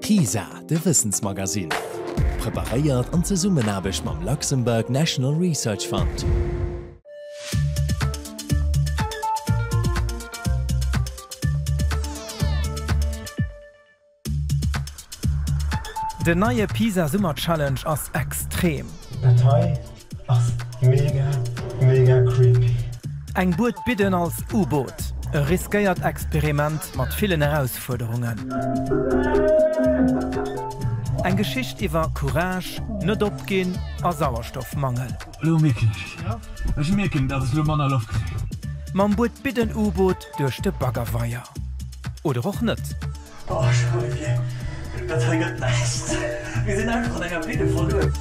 PISA, de Wëssensmagasinn. Preparéiert an Zesummenaarbecht mam Luxembourg National Research Fund. Den neie Pisa Summer Challenge ass extrem. Dat hei ass mega mega creepy. Eng Buet bidden als U-Boot, e riskéiert Experiment mat villen Erausfuerderungen. Eng Geschicht iwwer Courage, net opginn a Sauerstoffmangel. Elo mierken ech et, ech mierken dat ech elo manner Loft kréien. Mam Buet bidden U-Boot duerch de Baggerweier. Oder och net. Oh Olivier, dat hei gëtt näischt. Mir sinn einfach an enger Bidde verluer.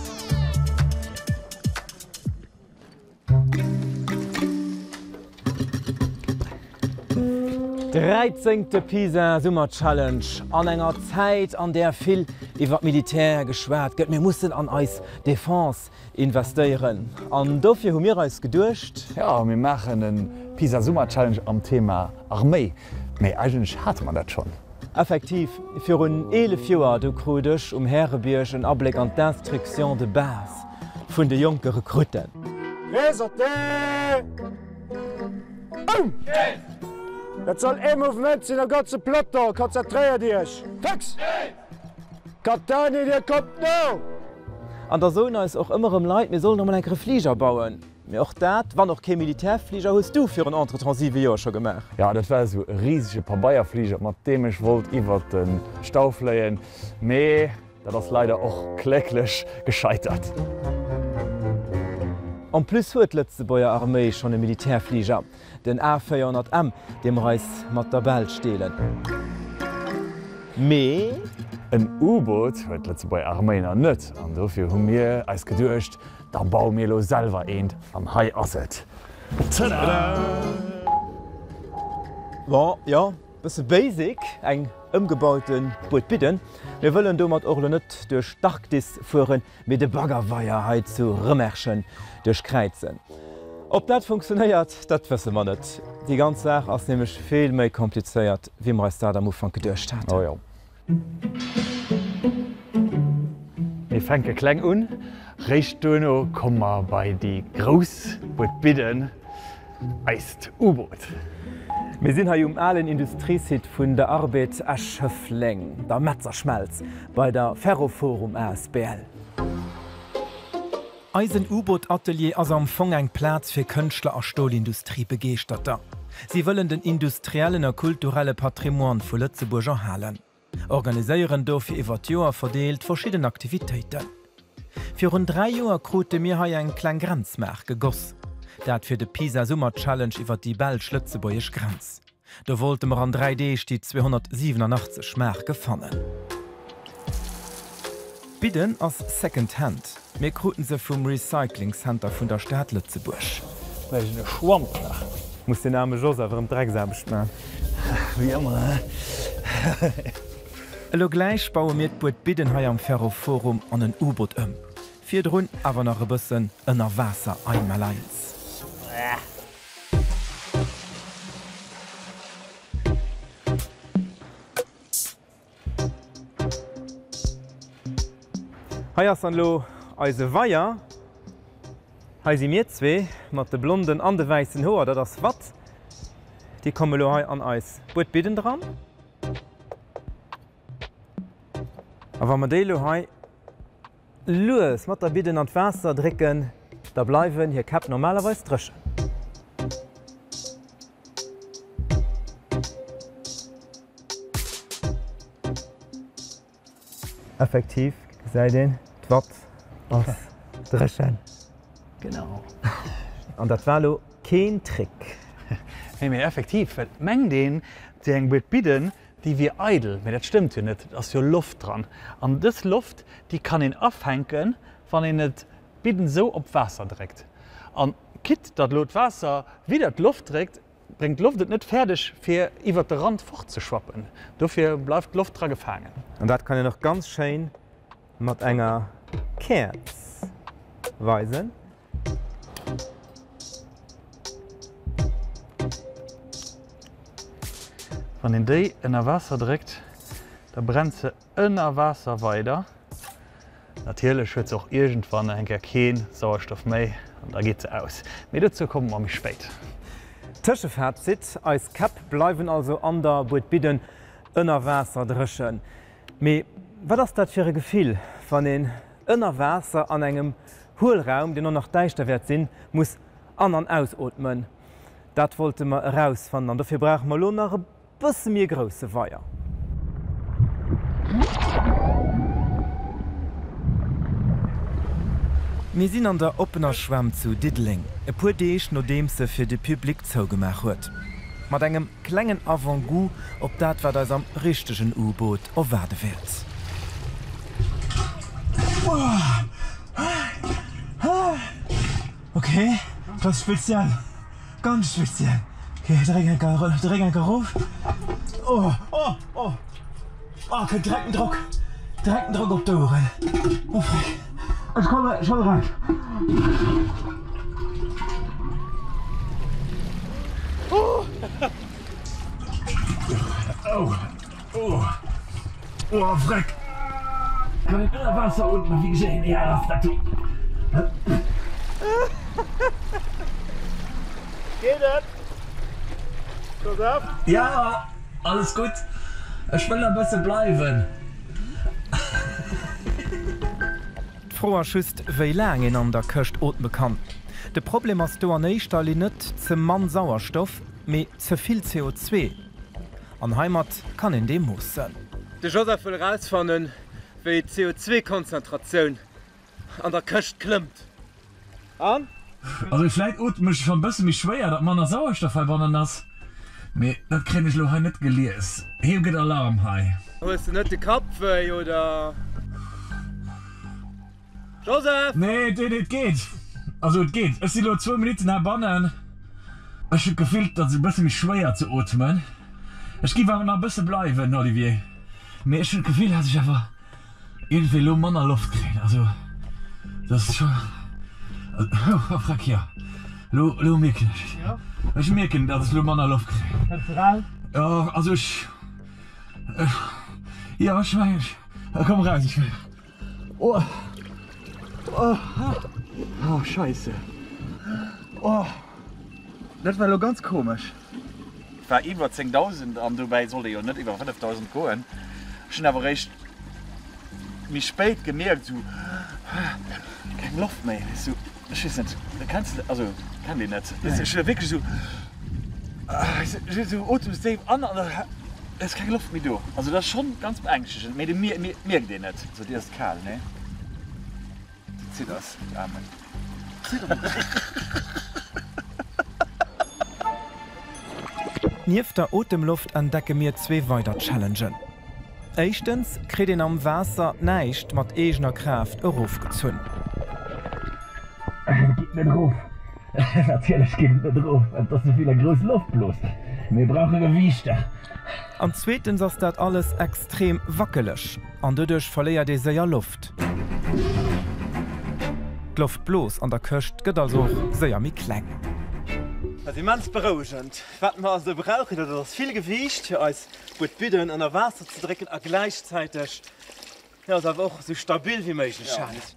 Dräizéngte Pisa Summer Challenge an enger Zäit an där vill iwwer d'Militär geschwat gëtt. Mir mussen an eis Defense investéieren an dofir hu mir eis geduecht. Jo, mir maachen e Pisa Summer Challenge am Thema Arméi. Mee eigentlech hate mer dat schonn. Effektiv, virun 11 Joer, du krut ech um Härebierg en Abléck an d'Instruction de base vun de jonke Rekrutten. Présentez! Boum! Dat soll ee Mouvement sinn am ganze Peloton. Konzentréiert Iech. Fix! Catani, Dir kommt no! An da soen eis och ëmmer erëm Leit, mir sollen och mol enker e Fliger bauen. Mee och dat, wann och kee Militärfliger, hues du virun entretemps 7 Joer scho gemaach. Jo, dat war esou e risege Pabeierfliger, mat deem ech wollt iwwert de Stau fléien, mee dat ass leider och kläglech gescheitert. En plus huet d'Lëtzebuerger Arméi schonn e Militärfliger, den A 400 M, dee mer eis mat der Belsch deelen. Mee. En U-Boot huet d'Lëtzebuerger Arméi nach net, an dofir hu mir eis geduecht, Da baue mir elo selwer eent an hei ass et. Tada! Bon, jo, bësse basic, eng ëmgebaute Buet Bidden. Mir wëllen domat och elo net duerch d'Arktis fueren, mee de Baggerweier hei zu Rëmerschen duerchkräizen. Ob dat funktionéiert, dat wësse mer net. Déi ganz Saach ass nämlech vill méi komplizéiert, wéi mer eis dat am Ufank geduecht haten. Oh jo. Mir fänke kleng un, réischt duerno komme mer bei déi grouss Buet Bidden, eist U-Boot. Mir sinn hei um alen Industriesite vun der Arbed Esch-Schëffleng, der Metzerschmelz, bei der Ferroforum asbl. Eisen U-Boot-Atelier ass am Fong eng Plaz fir Kënschtler a Stolindustrie-Begeeschterter. Si wëllen den industriellen a kulturelle Patrimoine vu Lëtzebuerg erhalen, organiséieren dofir iwwer d'Joer verdeelt verschidden Aktivitéiten. Virun 3 Joer krute mir hei eng kleng Grenzmaach gegoss, dat fir de Pisa Summer Challenge iwwer déi belsch-lëtzebuergesch Grenz. Do wollte mer an 3 Deeg déi 287 Maarke fannen. D'Bidden ass Second Hand, mir kruten se vum Recycling Center vun der Stad Lëtzebuerg. Bräicht een e Schwamp nach. Muss den aarme Jos awer erëm d'Drecksaarbecht man. Wéi ëmmer, he? Elo gläich baue mir d'Buet Bidden hei am Ferroforum an en U-Boot ëm. Virdrun awer nach e bëssen ënner Waasser einmaleins. Hei ass dann elo eise Weier. Hei si mir zwee mat de blonden an de wäissen Hoer. Dat ass Watt. Déi komme elo hei an eis Buedbidden dran. A wa mer déi elo hei Lues mat der Bidden an d'Waasser drécken, da bleiwen hir Käpp normalerweis dréchen. Effektiv gesäit een, d'Watt ass dréchen. Genau. An dat war lo keen Trick. Nee, mee effektiv, well et mengt een, déi eng Buet Bidden, Déi wier eidel, mee dat stëmmt jo net, et ass jo Loft dran. An dës Loft, déi kann een afänken, wann een et bidden esou op d'Waasser dréckt. An quitte datt elo d'Waasser widder d'Loft dréckt, bréngt d'Loft et net fäerdeg fir iwwert de Rand fortzeschwappen. Dofir bleift d'Loft dra gefaangen. An dat kann een och ganz schéin mat enger Käerz weisen. Wann een déi ënner Waasser dréckt, Da brennt se ënner Waasser weider. Natierlech huet se och iergendwann eng Kéier kee Sauerstoff méi an da geet se aus. Mee dozou komme mer méi spéit. Tëschefazit, Eis Käpp bleiwen also an der Buedbidden ënner Waasser dréchen. Mee wat ass dat fir e Gefill, wann een ënner Waasser an engem Huelraum, deen och nach däischter wäert sinn, muss an an ausootmen? Dat wollte mer erausfannen an dofir brauche mer elo nach e bësse méi e grousse Weier. Mir sinn an der oppener Schwämm zu Diddeleng, e puer Deeg nodeems se fir de Public zougemaach huet. Mat engem klengen Avant-goût op dat wat eis am richtegen U-Boot erwaarde wäert. Ok, dat ass speziell, ganz speziell. Ok, dréck eng Kéier, dréck eng Kéier erof. Oh, oh, oh, oh, kënnt direkt den Drock, direkt den Drock op d'Oueren. Oh freck, ech komme schonn eraus. Oh, oh, oh, oh freck. Kann een ënner Waasser ootmen, wéi genial ass dat do? Geet et? Joseph? Ja, alles gutt. Ech wëll nach e bësse bleiwen. D'Fro ass just, wéi laang een an der Këscht ootme kann. De Problem ass do an éischter Linn net ze mann Sauerstoff, mee ze vill CO2. An heimat kann een dee moossen. De Joseph wëll erausfannen, wéi d'CO2-Konzentratioun an der Këscht klëmmt. An? Also vläit ootmen ech schonn bësse méi schwéier, datt manner Sauerstoff heibannen ass, mee dat kréien ech elo hei net gelies. Hee gëtt Alarm hei. Hues de net de Kapp wéi, oder? Joseph! Nee, nee, et geet. Also et geet. Ech si lo zwou Minutten heibannen. Ech hunn d'Gefill, et ass e bësse méi schwéier ze ootmen. Ech géif awer nach e bësse bleiwen, Olivier. Mee ech hunn d'Gefill, datt ech awer iergendwéi elo manner Loft kréien. Also dat ass scho, oh freck, jo, elo, elo mierken ech et. Ech mierken, datt ech elo manner Loft kréien. Kënns de raus? Jo, also ech, jo, ech mengen, ech komm raus. Ech. Oh. Oh. Oh, Scheisse. Oh. Dat war elo ganz komesch. War iwwer 10.000 an dobäi sollt ee jo net iwwer 5.000 goen. Ech hunn awer eréischt méi spéit gemierkt, esou, keng Loft méi, weess du. Ech weess net, kenns de, also kennt een net, weess ech wierklech esou, esou otems déif an an da ass keng Loft méi do. Also dat ass schonn ganz beängschtegend, mee dat mierkt een net. So dir ass et kal, nee? Du zidders, Aarmen. Nieft der Otemloft entdecke mir zwee weider Challengen. Éischtens kritt een am Waasser näischt mat eegener Kraaft erofgezunn. Et geet net erof. Natierlech geet et net erof, et ass souvill eng grouss Loftblos. Mir brauche Gewiichter. An zweetens ass dat alles extrem wackeleg an doduerch verléiert ee séier Loft. D'Loftblos an der Këscht gëtt also och séier méi kleng. Dat ass immens berouegend. Wat mer also brauchen, dat ass vill Gewiicht fir eis Gutt Bidden ënner Waasser ze drécken a gläichzäiteg jo se awer och esou stabil wéi méiglech hält.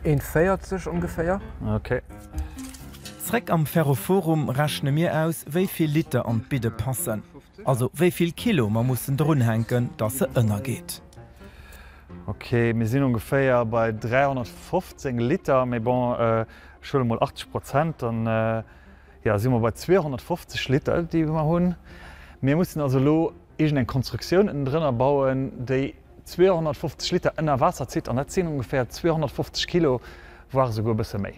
Een 40 ongeféier. Ok. Zréck am Ferroforum rechne mir aus, wéi vill Liter an d'Bidde passen, also wéi vill Kilo mer mussen drunhänken, dass se ënnergeet. Ok, mir sinn ongeféier bei 315 Liter, mee bon, ech huele mol 80 Prozent, dann Jo, si mer bei 250 Liter, déi mer hunn. Mir mussen also elo iergendeng Konstruktioun ënnendrënner bauen, déi 250 Liter ënner Waasser zitt, an dat sinn ongeféier 250 Kilo, voire esouguer e bësse méi.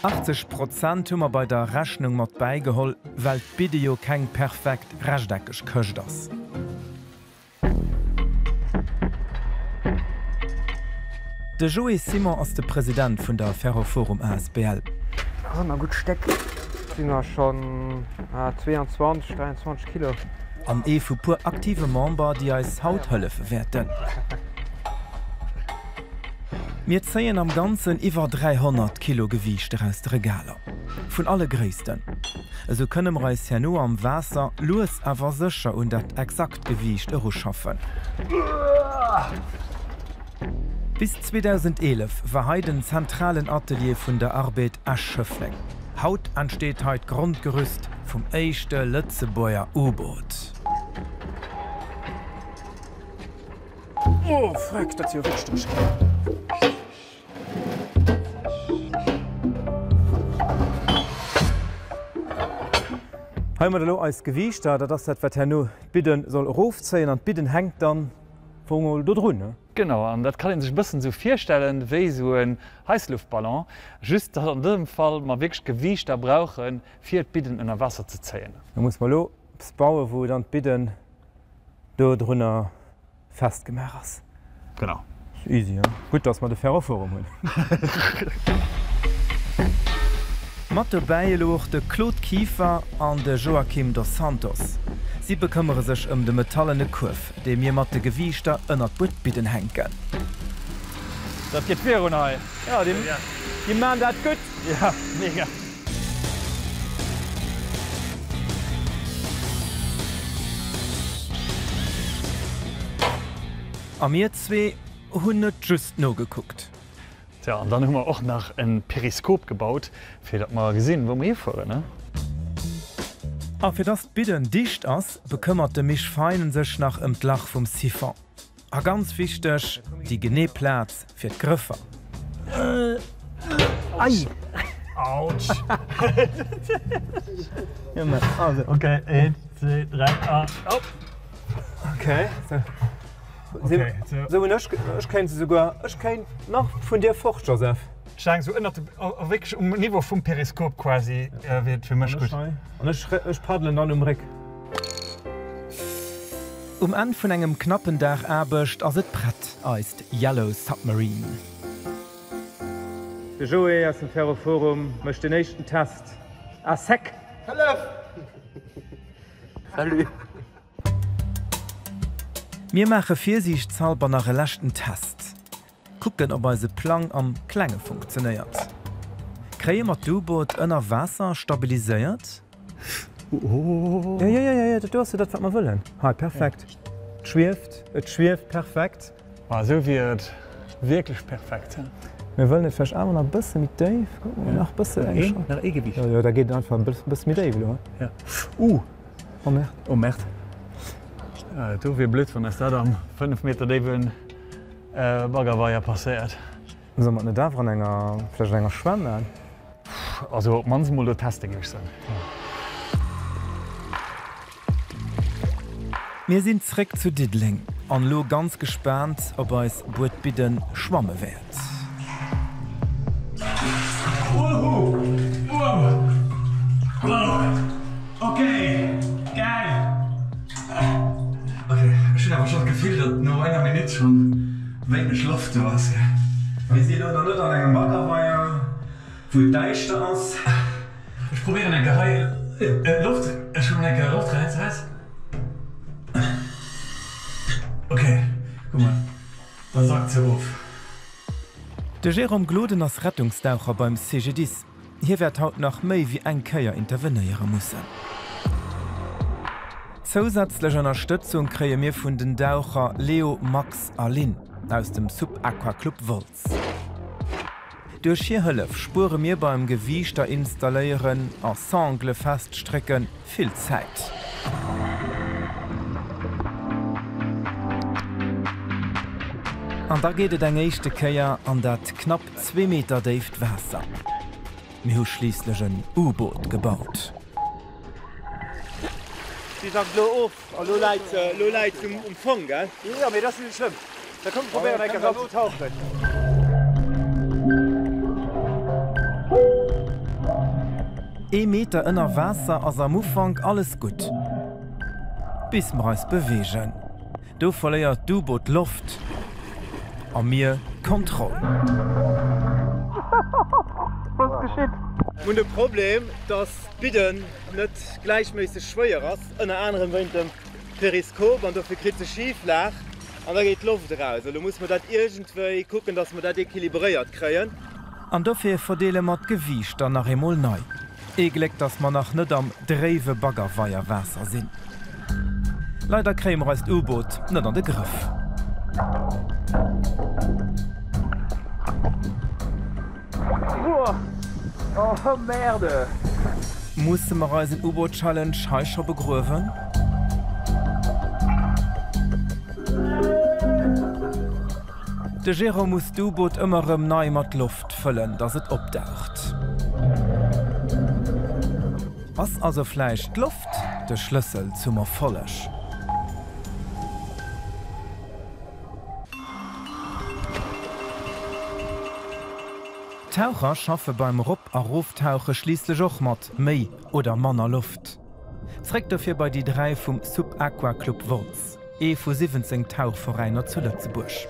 80 Prozent hu mer bei der Rechnung mat bäigeholl, well d'Bidde jo keng perfekt rechteckeg Këscht ass. De Joé Simon ass de President vun der Ferroforum asbl. Dat ass ëmmer e gutt Stéck. Si mer schonn 22, 23 Kilo. An ee vu puer aktive Member, déi eis haut hëllefe wäerten. Mir zéien am Ganzen iwwer 300 Kilo Gewiichter aus de Regaler. Vun alle Gréissten. Esou kënne mer eis herno am Waasser lues awer sécher un dat exakt Gewiicht eruschaffen. Bis 2011 war hei den zentralen Atelier vun der Arbed Esch-Schëffleng. Haut entsteet hei d'Grondgerüst vum éischte Lëtzebuerger U-Boot. Oh freck, dat si jo wierklech dréchen. Hei hu mer elo eis Gewiichter, dat ass dat wat herno d'Bidden soll erofzéien an d'Bidden hänkt dann wou mol do drun, ne? Genau, an dat kann een sech e bëssen esou virstellen wéi esou en Heissluftballon, just datt an dësem Fall mer wierklech Gewiichter brauchen fir d'Bidden ënner Waasser ze zéien. Da muss mer elo eppes bauen wou dann d'Bidden do drunner festgemaach ass. Genau. Easy, hein? Gutt, dass mer de Ferroforum hunn. Mat dobäi elo och de Claude Kieffer an de Joaquim dos Santos. Si bekëmmere sech ëm de metallene Kuerf, dee mir mat de Gewiichter ënnert d'Buedbidden hänken. Dat geet virun hei. Jo, déi maan dat gutt. Ja, mega. A mir zwee hunn net just nogekuckt. Tja, an dann hu mer och nach en Periskop gebaut, fir datt mer gesinn, wou mer hifueren, ne? A fir dass d'Bidden dicht ass, bekëmmert de Misch Feinen sech nach ëm d'Lach vum Siphon. A ganz wichteg, déi genee Plaz fir d'Grëffer. Ei! Autsch! Ok, eent, zwee, dräi a op! Ok, sou hunn ech, ech kéint se souguer, ech kéint nach vun dir fort, Joseph. Ech laang sou ënnert dem, wierklech um Niveau vum Periskop quasi, wier et fir mech gutt. An ech paddelen dann um Réck. Um Enn vun engem knappen Dag Aarbecht ass et prett, eist Yellow Submarine. De Joé aus dem Ferroforum mécht den éischten Test à sec. Hëllef! Salut! Mir maache virsiichtshalber nach e leschten Test. Kucken ob eise Plang am Klenge funktionéiert. Kréie mer d'U-Boot ënner Waasser stabiliséiert? Jo jo jo jo, dat do ass jo dat wat mer wëllen. Hei, perfekt. Et schwieft, et schwieft perfekt. Ma esou wier et wierklech perfekt. Mir wëllen et vläicht awer nach e bësse méi déif. Kuck mol, nach e bësse eng Chance. Nach ee Gewiicht. Jo jo, da geet et einfach e bësse méi déif elo. Ja. Uh! Oh merde. Oh merde. Do wier blöd wann eis dat am 5 Meter déiwen Baggerweier passéiert. Solle mer et net awer an enger, vläicht an enger Schwämm man? Also op d'mannst emol do teste géif ech soen. Mir sinn zréck zu Diddeleng an elo ganz gespaant ob eis Buedbidden schwamme wäert. Wouhou! Wow! Wow! Ok! Geil! Ok, ech hunn awer schonn d'Gefill, datt no enger Minutt schonn wéineg Loft do ass. Mir si lo nach net an engem Baggerweier, wou et däischter ass. Ech probéieren eng Kéier hei Loft, ech hunn eng Kéier Loft räinzehäizen. Ok, kuck mol, da sackt se of. De Jérôme Gloden ass Rettungsdaucher beim CGDIS. Hie wäert haut nach méi wéi eng Kéier intervenéiere mussen. Zousätzlech Ënnerstëtzung kréie mir vun den Daucher Leo, Max a Lynn aus dem Sub Aqua Club Wolz. Duerch hir Hëllef spuere mir beim Gewiichter installéieren a Sangle feststrécke vill Zäit. An da geet et eng éischte Kéier an dat knapp zwee Meter déift Waasser. Mir hu schliisslech en U-Boot gebaut. Si sackt elo of a lo läit se, lo läit se um Fong, gell? Jo, mee dat ass net schlëmm. Da komm probéieren eng Kéier eran ze tauchen. Ee Meter ënner Waasser ass am Ufank alles gutt, bis mer eis beweegen. Do verléiert d'U-Boot Loft a mir d'Kontroll. Wat geschitt? Mir hunn de Problem, dass d'Bidden net gläichméisseg schwéier ass, ënner anerem wéint dem Periskop, an dofir kritt se Schiflag an da geet d'Loft eraus. Elo musse mer dat iergendwéi kucken, dass mer dat equilibréiert kréien. An dofir verdeele mer d'Gewiichter nach eemol nei. Ee Gléck, dass mer nach net am dréiwe Baggerweierwaasser sinn. Leider kréie mer eist U-Boot net an de Grëff. Musse mer eisen U-Boot-Challenge hei scho begruewen? De Jérôme muss d'U-Boot ëmmer erëm nei mat Loft fëllen, dass et opdaucht. Ass also vläicht d'Loft de Schlëssel zum Erfolleg? D'Taucher schaffe beim Rop a Roftauche schliisslech och mat méi oder manner Loft. Zréck dofir bei déi 3 vum Sub Aqua Club Wolz, ee vu 17 Tauchveräiner zu Lëtzebuerg.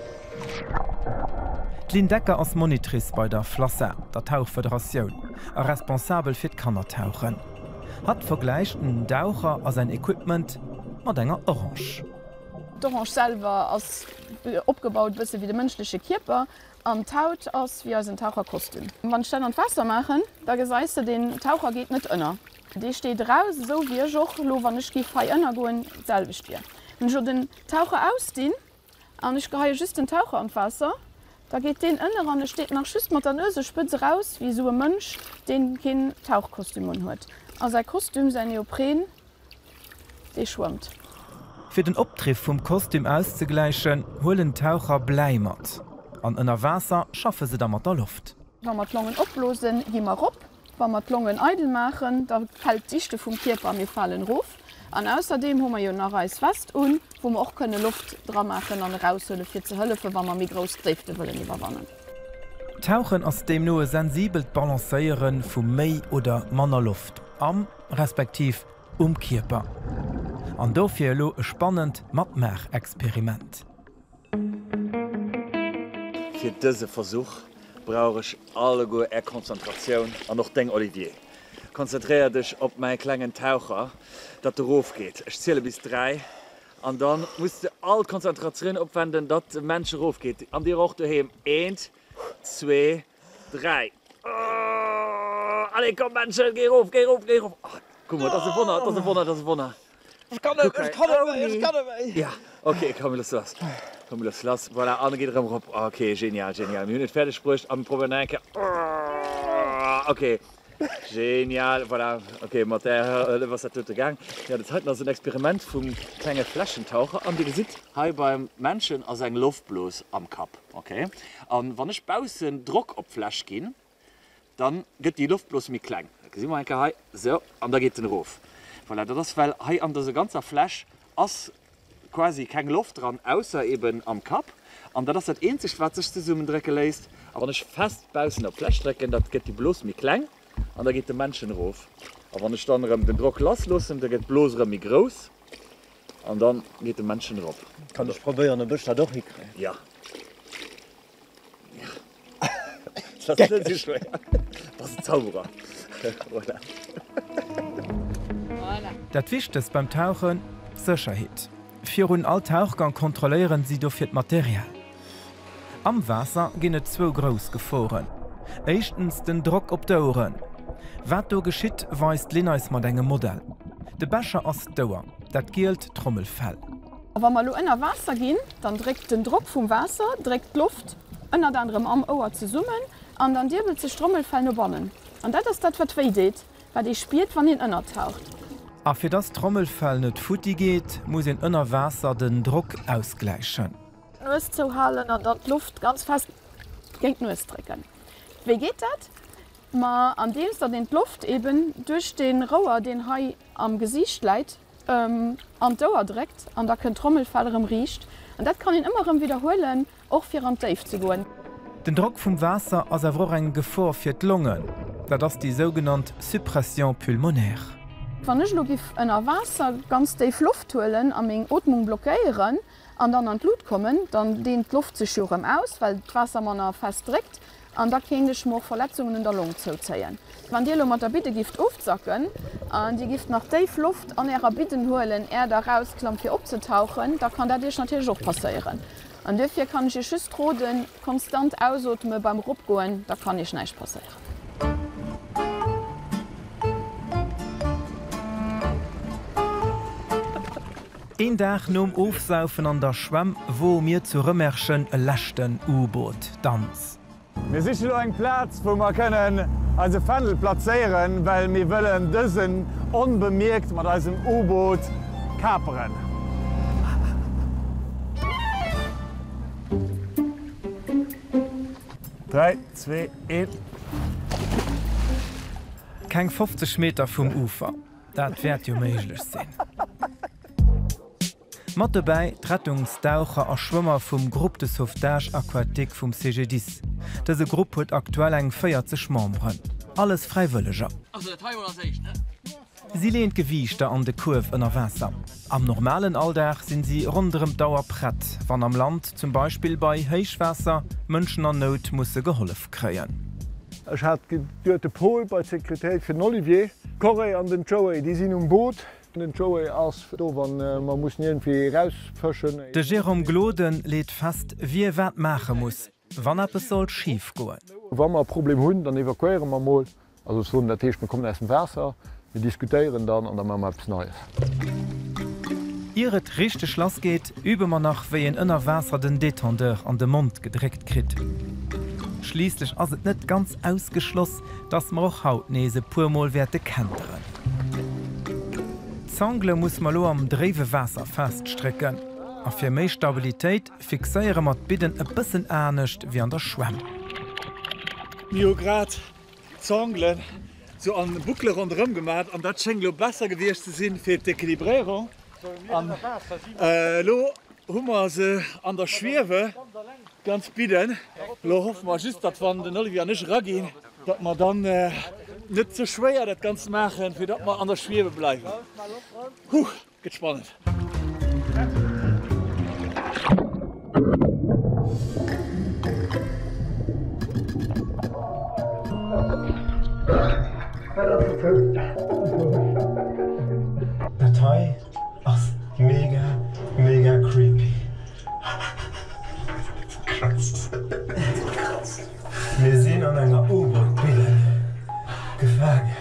D'Lynn Decker ass Monitrice bei der FLASSA, der Tauchfederatioun, a responsabel fir d'Kannertauchen. Hatt vergläicht en Daucher a säin Equipment mat enger Orange. D'Orange selwer ass opgebaut bësse wéi de mënschleche Kierper an d'Haut ass wéi eisen Taucherkostüm. Wann ech dat an d'Waasser maachen, da gesäis de, den Taucher geet net ënner. Dee steet eraus, esou wéi ech och elo, wann ech giff hei ënnergoen, d'selwecht wier. Wann ech elo den Taucher ausdinn an ech geheie just den Taucher an d'Waasser, da geet deen ënner an e steet nach just mat der Nuesespëtz eraus, wéi esou e Mënsch, deen keen Tauchkostüm unhuet. A säi Kostüm, säin Neopren, Dee schwëmmt. Fir den Opdriff vum Kostüm auszegläichen, huelen d'Taucher Bläi mat. An ënner Waasser schaffe se da mat der Loft. Wa mer d'Longen opblosen, gi mer rop. Wa mer d'Longen eidel maachen, da fält d'Dichte vum Kierper a mir falen erof. An ausserdeem hu mer jo nach eis West un, wou mer och kënne Loft dramaachen an eraushuelen, fir ze hëllefen, wa mer méi grouss Déifte wëllen iwwerwannen. Tauchen ass deemno e sensibelt Balancéiere vu méi oder manner Loft am, respektiv um Kierper. An dofir elo e spannend Matmaach-Experiment. Fir dëse Versuch brauch ech alleguer är Konzentratioun an och deng Olivier. Konzentréier dech op mäi klengen Taucher, datt erof geet. Ech ziele bis 3 an dann muss de all d'Konzentratioun opwenden, datt de Mensch erof geet. An dir och doheem. Eent, zwee, 3. Allez komm Männchen, géi erof, géi erof, géi erof. Kuck mol, dat ass e Wonner, dat ass e Wonner, dat ass e Wonner. Ech kann net, ech kann net méi, ech kann net méi. Ja, ok, komm mir loosse lass. Komm mir loosse lass. Voilà, an e geet erëm erop. Ok, genial, genial. Mir hunn et fäerdeg bruecht a mir probéieren nach eng Kéier. Ok, genial, voilà. Ok, mat där Hëllef ass dat dote gaang. Jo, dat heiten ass en Experiment vum klenge Fläschentaucher. An Dir gesitt, hei beim Männchen ass eng Loftblos am Kapp. Ok, an wann ech baussen Drock op d'Fläsch ginn, dann gëtt déi Loftblos méi kleng. Dat gesi mer eng Kéier hei, sou, an da geet en erof. Voilà, dat ass well hei an dëser ganzer Fläsch ass quasi keng Loft dran, ausser eben am Kapp, an dat ass dat eenzegt wat sech zesummendrécke léisst. A wann ech fest baussen op d'Fläsch drécken, da gëtt déi Blos méi kleng an da geet de Männchen erof. A wann ech dann erëm den Drock lass loossen, da gëtt d'Blos erëm méi grouss an dann geet de Männchen erop. Kann ech probéieren ob ech dat och hikréien? Ja. Dat ass net esou schwéier. Bass en Zauberer. Voilà. Dat Wichtegst beim Tauchen, Sécherheet. Virun all Tauchgang kontrolléieren si dofir d'Material. Am Waasser ginn et zwou grouss Geforen. Éischtens den Drock op d'Oueren. Wat do geschitt, weist d'Lynn eis mat engem Modell. De Becher ass d'Ouer, dat gielt d'Trommelfell. A wa mer elo ënner Waasser ginn, dann dréckt den Drock vum Waasser dréckt d'Loft ënnert anerem am Ouer zesummen an dann diebelt sech d'Trommelfell no bannen. An dat ass dat, wat wéi deet, wat ee spiert, wann een ënnertaucht. A fir dass d'Trommelfell net futti geet, muss een ënner Waasser den Drock ausgläichen. D'Nues zouhalen an dann d'Loft ganz fest géint d'Nues drécken. Wéi geet dat? Ma andeems datt een d'Loft eben duerch dee Rouer, deen hei am Gesiicht läit, an d'Ouer dréckt an da kënnt d'Trommelfell erëm riicht. An dat kann een ëmmer erëm widderhuelen, och fir an d'Déift ze goen. Den Drock vum Waasser ass awer och eng Gefor fir d'Longen, dat ass déi sougenannt Suppression pulmonaire. Wann ech elo giff ënner Waasser ganz déif Loft huelen a meng Ootmung blockéieren an dann an d'Lut kommen, dann deent d'Loft sech jo erëm aus, well d'Waasser manner fest dréckt An da kéint ech mer och Verletzungen un der Long zouzéien. Wann Dir elo mat der Bidde gifft ofzacken an Dir gifft nach déif Loft an Ärer Bidden huelen, är Der erausklammt fir opzetauchen, da kann dat Iech natierlech och passéieren. An duerfir kann ech Iech just roden, konstant ausootme beim Eropgoen, da kann Iech näischt passéieren. Een Dag nom Ofsaufen an der Schwämm woe mir zu Rëmerschen e leschten U-Boot-Danz. Mir siche lo eng Plaz, wou mer kënnen eise Fändel plazéieren, well mir wëllen dësen onbemierkt mat eisem U-Boot kaperen. Dräi, zwee, een. Keng 50 Meter vum Ufer, dat wäert jo méiglech sinn. Mat dobäi d'Rettungsdaucher a Schwëmmer vum Groupe de sauvetage aquatique vum CGDIS. Dëse Grupp huet aktuell eng 40 Memberen, alles Fräiwëlleger. Si leeën d'Gewiichter an de Kuerf ënner Waasser. Am normalen Alldag sinn si ronderëm d'Auer prett, wann am Land zum Beispill bei Héichwaasser Mënschen an Nout musse gehollef kréien. Ech hat geduet de Paul bei d'Sécuritéit fir den Olivier. D'Corey an den Joey déi sinn um Boot. Den Joey ass do wann mer mussen iergendwéi erausfëschen. De Jérôme Gloden leet fest, wie wat maache muss, wann eppes sollt schif goen. Wa mer e Problem hunn, dann evakuéiere mer mol. Also soen, dat heescht, mir kommen aus dem Waasser, mir diskutéieren dann an da maache mer eppes Neies. Ier et richteg lass geet, übe mer nach, wéi een ënner Waasser den Detendeur an de Mond gedréckt kritt. Schliisslech ass et net ganz ausgeschloss, dass mer och haut nees e puer Mol wäerte kenteren. D'Sangle muss mer lo am dréiwe Waasser feststrécken a fir méi Stabilitéit fixéiere mer d'Bidden e bëssen anescht wéi an der Schwämm. Mir hu grad d'Sanglen sou an Boucle ronderëm gemat an dat schéngt elo besser gewiescht ze sinn fir d'Equilibréierung. An elo hu mer se an der Schwieve ganz bidden. Elo hoffe mer just, datt wann den Olivier an ech eraginn, datt mer dann net ze schwéier dat Ganzt maachen, fir datt mer an der Schwieve bleiwen. Huh, gëtt spannend. Dat hei ass mega mega creepy. Mir sinn an enger U-Boot-Bidden gefaangen.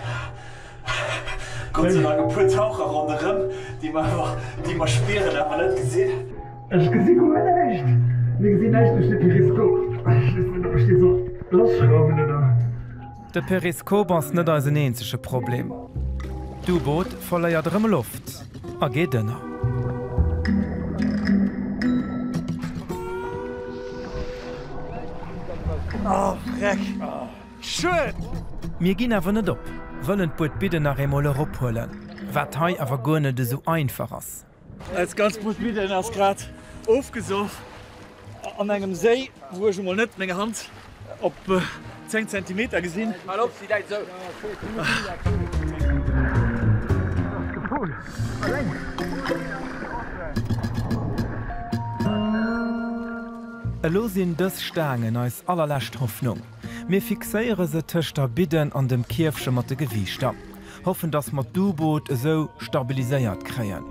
Gott sei Dank e puer Taucher ronderëm, déi mer awer, déi mer spieren, awer net gesinn. Ech gesi guer näischt! Mir gesinn näischt duerch de Periskop. Ech weess net, ob ech dee soll lassschrauwen oder. De Periskop ass net eisen eenzege Problem. D'U-Boot verléiert erëm Loft a geet ënner. Oh freck! Schued! Mir ginn awer net op, wëllen d'Buet Bidden nach eemol erophuelen, wat hei awer guer net esou einfach ass. Eis ganz Buet Bidden ass grad ofgesoff an engem Séi, wou ech emol net meng Hand op 10 Zentimeter gesinn. Hal op, si läit esou. Elo sinn dës Staangen eis allerlescht Hoffnung. Mir fixéiere se tëscht der Bidden an dem Kierfche mat de Gewiichter. Hoffen, dass mer d'U-Boot esou stabiliséiert kréien.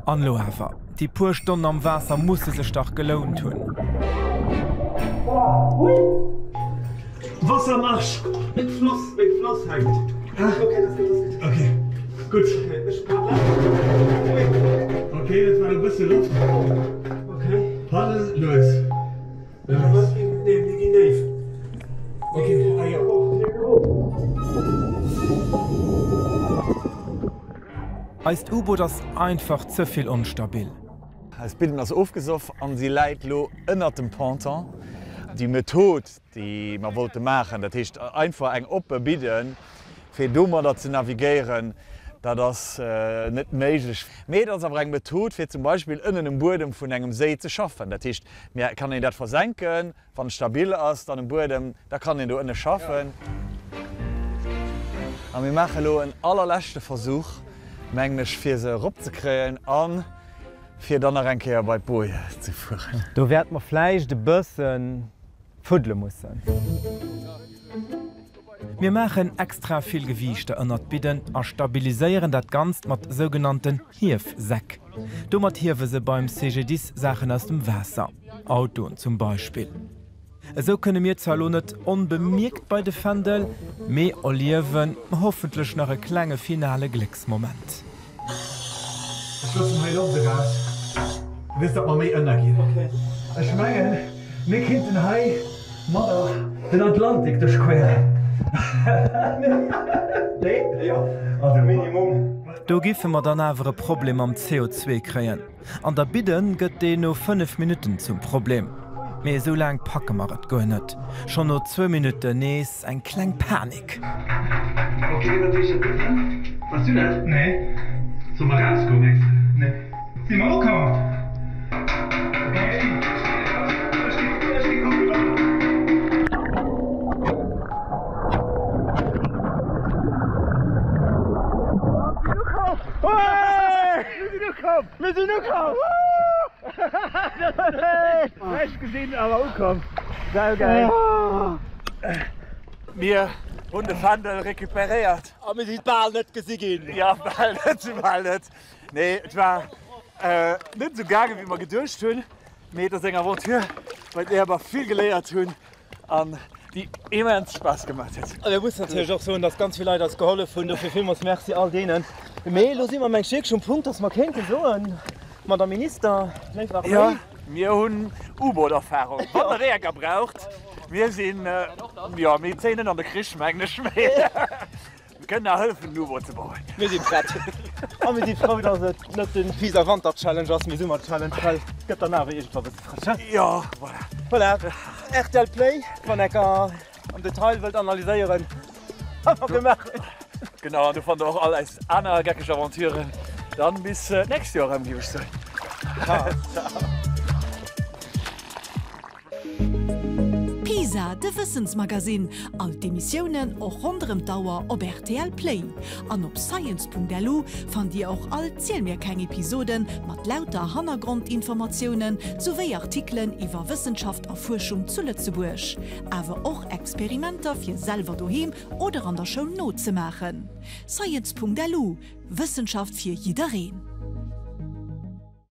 An elo awer, déi puer Stonnen am Waasser musse sech dach gelount hunn. Wassermarsch! Meng Floss, meng Floss hänkt. Ok, gutt. Ok, dat war e bësse Loft. Paddel lues. Lues. Ok, ah jo. Eist U-Boot ass einfach ze vill onstabil. Eis Bidden ass ofgesoff an si läit lo ënnert dem Ponton. Déi Method, déi mer wollte maachen, dat heescht einfach eng oppe Bidden, fir domadder ze navigéieren, dat ass net méiglech. Mee et ass awer eng Method, fir zum Beispill ënnen um Buedem vun engem Séi ze schaffen. Dat heescht, mir kann een dat versenken. Wann et stabil ass dann um Buedem, da kann een do ënne schaffen. A mir maache elo en allerleschte Versuch, mengen ech, fir se eropzekréien a fir dann nach eng Kéier bei d'Boje ze fueren. Do wäerte mer vläicht e bësse fuddele mussen. Mir maachen extra vill Gewiichter ënnert d'Bidden a stabiliséieren dat Ganzt mat sougenannten Hiefsäck. Domat hiewe se beim CGDIS Saachen aus dem Waasser, Autoen zum Beispill. Esou kënne mir zwar elo net onbemierkt bei de Fändel, mee erliewen hoffentlech nach e klenge finale Glécksmoment. Ech loossen hei Loft eraus, bis datt mer méi ënnerginn. Ech mengen, mir kinnten hei madder den Atlantik duerchqueren. Nee? Also minimum. Do giffe mer dann awer e Problem mam CO2 kréien. An der Bidde gëtt deen no 5 Minutten zum Problem. Mee esou laang packe mer et guer net. Schonn no zwou Minutten nees eng kleng Panik. Ok, wat heescht dat doten? Bass du dat? Nee. Solle mer rausgoen, mengs de? Nee. Si mer ukomm? Ok, ech gi, ech gi kucken. Mir sinn ukomm! Mir sinn ukomm! Näischt gesinn, awer ukomm. Saugeil! Mir hunn de Fändel recuperéiert. A mir si bal net gesi ginn. Jo, bal net, bal net. Nee, et war net esou gaangen, wéi mer geduecht hunn. Mee et ass eng Aventure, bei där mer vill geléiert hunn. An déi immens Spaass gemaach huet. A mir mussen natierlech och soen, dass ganz vill Leit eis gehollef hunn. Dofir villmools Merci all deenen. Mee elo si mer, meng ech, wierklech um Punkt, dass mer kéinte soen, Madame Minister, léif Arméi. Jo, mir hunn U-Boot-Erfahrung. Wann der déi enker braucht, mir sinn, jo, mir zéien net an de Krich, mengen ech, mee mir kënnen der hëllefen, en U-Boot ze bauen. Mir si prett. A mir si frou, dass et net den Pisa Wanter Challenge ass, mee Summer Challenge, well et gëtt dann awer iergendwa bësse frësch, he? Jo, voilà. Voilà, rtl Play, wann enker am Detail wëllt analyséieren, wat mer gemaach hunn. Genau, an do fannt der och all eis aner geckeg Aventuren. Dann bis d'nächst Joer erëm, géif ech soen. Ciao. Ciao. Pisa, de Wëssensmagasinn, all d'Emissiounen och ronderëm d'Auer op rtl Play. An op science.lu fannt Dir och all Ziel mir keng Episoden mat lauter Hannergrondinformatiounen souwéi Artikelen iwwer Wëssenschaft a Fuerschung zu Lëtzebuerg, awer och Experimenter fir selwer doheem oder an der Schoul nozemaachen. Science.lu, Wëssenschaft fir jiddereen.